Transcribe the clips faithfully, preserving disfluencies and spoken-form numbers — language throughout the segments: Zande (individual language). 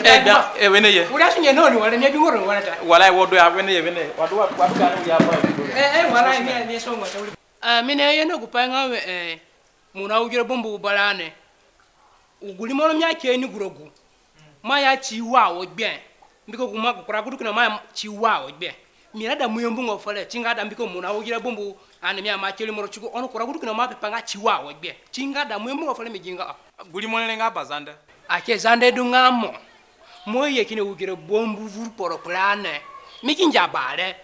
Eh, da, eh, wene ye. Uri asunge no ni wala ni abi ngoro wala ta. Wala wo do ya wene ye wene. Wa du wa du wa du ka ya ba. Eh, eh, wala ni ni so ngota uri. Ah, mi na ye no gupai nga we, eh, mo na ugire bambu barani. Gu rimo no mi ake ni gu rogo gu, mo ya ti wa wo gbe. Mbiko gu mo gu kura gu du kina mo ya ti wa wo gbe. Mi na da mo yambu nga fere, ti nga da mbiko mo na ugire bambu ani mi ama ke rimo ro ti gu ono kura gu du kina mo ape pa nga ti wa wo gbe. Ti nga da mo yambu nga fere mi gi nga. Gu rimo re nga ba Zande. Ake Zande du nga mo. Mo ye kina ugire bambu vuru kporo kpurani. Mi ki ngia ba re.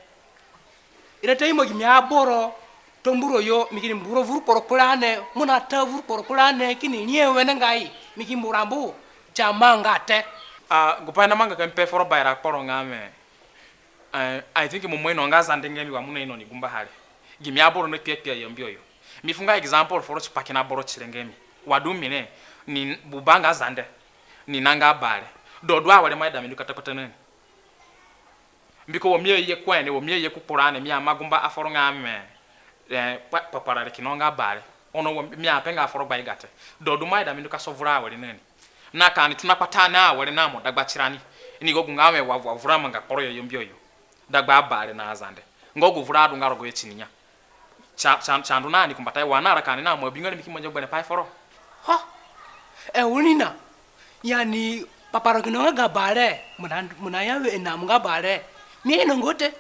Ira ta imo gimi aboro Tambura yo, mi kini mbu ro vuru kporo kpurani, mo na ta vuru kporo kpurani, kini rie wenengai, mi ki mbu rambu, ti amanga te. Ah, gupai namanga ka mi pe foro baira kporo nga we, eh, I think mo mo ino nga Zande nga mi wa mo na ino ni gumbaha re. Gimi aboro na kpia kpia yo mbio yo. Mi fu nga example foro tipa kina boro ti re nga mi. Wa du mi re, ni bu ba nga Zande, ni na nga Bare. Do du awere mo aida mi ndu ka ta kpata na ni. Mbiko wa mi aye ku ene, wa mi aye ku kpurani, mi ama gumba aforo nga we, eh, pa-, papara re kina nga Bare. Ono wa mi ape nga aforo gbaiga te. Do du mo aida mi ndu ka sovura awere na ni. Na ka ani tona kpata na awere na mo dagba tirani. Ini go gu nga we wa, wa vura manga kporo yo yo mbio yo. Dagba Bare na Azande. Nga gu vura adu nga rogo yo tini ya. Sa, sa, sa ndu na ni kumbata wa na raka ni na mo bi nga ni mi ki mangi gbere pai foro. Ho. E wiri na. Yani papara kina nga ga Bare. Mo na, mo na ya we na mo nga Bare. Mi no ngote.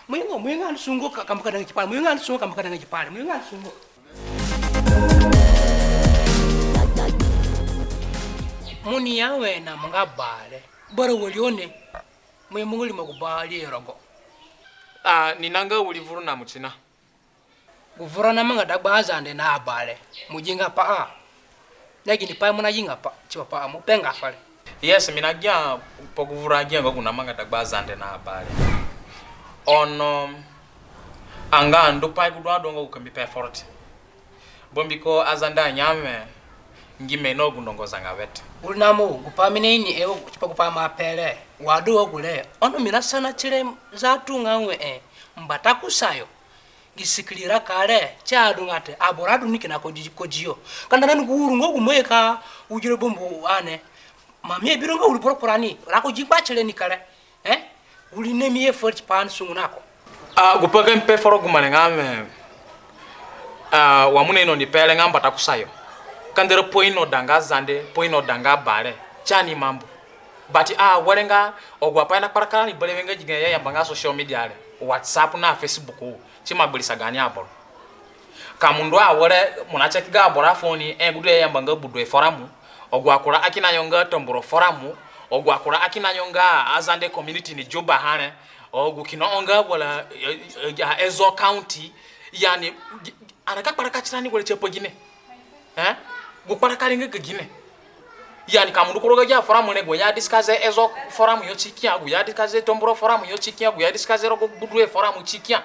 Mo nga, mo nga sungo ka, ka mo ka danga kipare. Mo nga sungo ka mo ka danga kipare. Mo nga sungo. Mo ni ya we na mo nga Bare. Bare wari one. Mo ya mo nga rimo gu Bare rogo. Ah, ni na nga wiri vuru na mo tina. Gu vura namanga dagba Azande na Abare, mo gi nga pa a. Na gini pai mo na gi nga pa, tipa pa a, mo pe nga fere. Yes, mi na gia pa gu vura gia nga gu namanga dagba Azande na Abare. Ono, anga ndu pai gu du adu nga gu ka mi pe foro te. Bambiko Azande anya we, ngi me na gu ndongo zanga we te. Gu rimo, gu pai mi na ini e, tipa gu pai mo ape re, wa du wa gu re. Ono mi na sana tire zatu nga we e, mbata kusayo. Gi sikiri raka re, ti adunga te, aboro adu ni kina kodi, kodi yo. Kanda na ni gu uru nga gu mo ye ka ugire bambu ane. Ma mi abi ro nga uru boro kpurani, raka gi kpa tire ni kere. Eh? Uri na mi ye fere tipa ani sungu na ko. Ah, gu pai ka mi pe foro gu mare nga we. Ah, wa mo na ino ni pe re nga mbata kusayo. Kandara pa ino danga Zande, pa ino danga Bare. Ti ani mambu. But, ah, were nga, agu apai na kparakara ni berewe nga gi gayo i ayamba nga social media re, WhatsApp na Facebook, ti ima gbirisa gaani aboro. Ka mo ndu awere, mo na check ga aboro afoni, e, gu du i ayamba nga Gbudue Forum, agu akura akina yo nga Tambura Forum, agu akura akina yo nga Azande community ni Juba ha re, agu kina yo nga wala, e, e, e, Ezo County, yani, gi-, ani ka kparaka tirani were tipa gine. Eh? Gu kparakari nga ga gine. Yani ka mo ndu ku rogo agi aforum re, gu i a discuss Ezo Forum yo ti kia, gu i a discuss Tambura Forum yo ti kia, gu i a discuss rogo Gbudue Forum ti kia.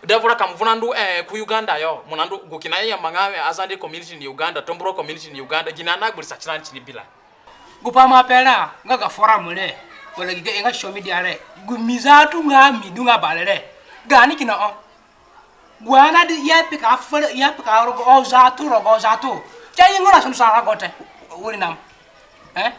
Da vura ka mo vura ndu, eh, ku Uganda yo, mo na ndu gu kina i ayamba nga, eh, Azande community ni Uganda, Tambura community ni Uganda, gine na gbirisa tirani tini bi re. Gu pai mo ape re, nga ga forum re, wala gi ga, nga social media re, gu mi zatu nga mi du nga Bare re, gaani kina o. Gu ana di ya pika fere, ya pika rogo o zatu, rogo o zatu. Ti aye nga na sono sarago te, wiri nam. Eh?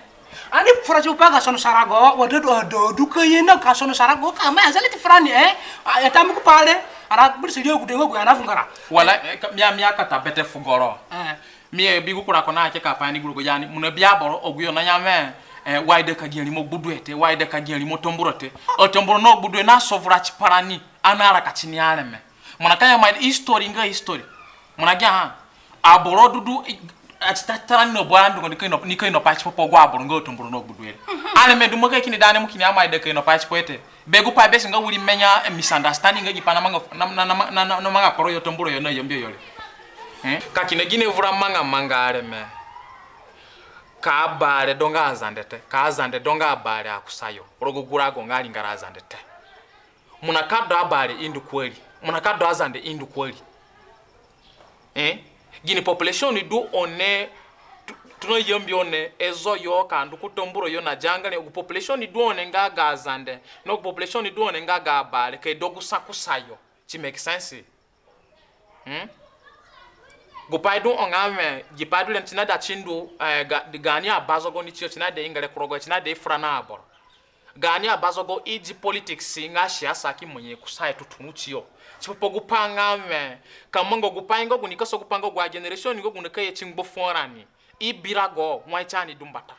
Ani fura tipa ga sono sarago, wa du, du, du ka ye na ka sono sarago, ka ma azali ti fura ni, eh? A, ya tambu ku pa re, ana gbirisi ri agude nga gu ana vungara. Wala, eh, ka, mi a, mi a kata bete fugo ro. Eh. Mi, eh, bi gu kura ko na ke ka pa ni gu rogo yani, mo na bi aboro, agu yo na ya we, eh, wa ida ka gia rimo Gbudue te, wa ida ka gia rimo Tambura te. O Tambura na Gbudue na sovura tipa rani. Ani araka tini areme. Mo na ka ya mai history nga history. Mo na gia ha. Aboro dudu, i, a ti ta, tara ni no bua ndu ni ka ino, ni ka ino pai tipa pa agu aboro nga Tambura na Gbudue re. Areme du mo ka kini da ni mo kini ya mai ida ka ino pai tipa te. Be gu pai be si nga wiri menya, eh, misunderstanding nga gi pai na manga, na, na manga kporo yo Tambura yo na Yambio yo re. Eh? Ka kina gine vura manga manga areme. Ka Abare du nga Azande te. Ka Azande du nga Abare akusayo. Rogo gu rago nga ringara Azande te. Mo na ka du Abare i ndu kuari. Mo na ka du Azande i ndu kuari. Eh? Gini population du one, tu-, tuna Yambio one, Ezo yo ka ndu ku Tambura yo na Jangare, gu population du one nga ga Azande, na gu population du one nga ga Abare, ka i du gu sa kusayo. Ti make sense? Hmm? Gupai du ho nga wẽ, gipai du re ni ti na da ti ndu, eh, ga-, gaani abazogo ni tiyo ti na da i ngere ku rogo, ti na da i fura na aboro. Gaani abazogo i di politics nga siasa ki manye kusayo tuturũ tiyo. Tipa pa gupai nga wẽ, ka manga gupai nga gu nika sa gupai nga gu a generation nga gu nika ye ti ngba fuo rani. I bi rago, wai ti ani du mbata.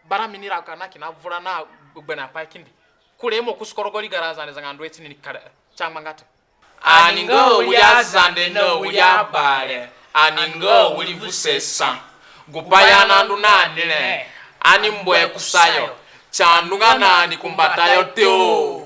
Bara mi ni rago ka na kina vura na gbegberẽ apai kindi. Kure mo kusi ku rogo rigara Azande zanga ndu eti ni kare. Ti angbanga te. Ani nga awiri Azande na awiri Abare. Ani nga awiri vuse sa. Gupai ani andu na ni re, ani mbu e kusayo. Si andunga na ni ku mbatayo te o.